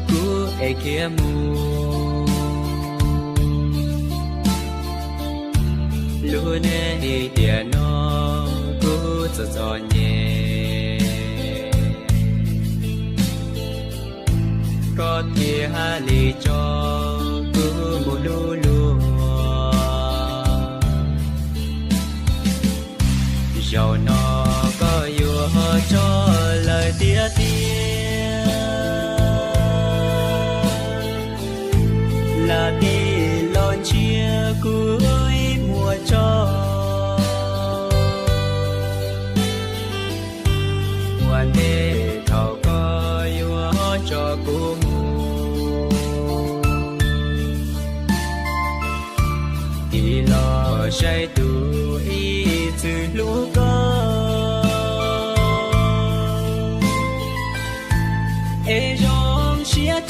kuv ev khiav mus. Lub neej tiam no kuv txom txom nyem, koj thiaj li tso kuv mus lub luag. Zaum no koj yuav tso lawm tiag tiag, lam tij los ntshiab kuv ib muag tso. Ua ntej thaum koj yuav tso kuv mus, tig los saib tus ib txwm hlub koj, es zoo siab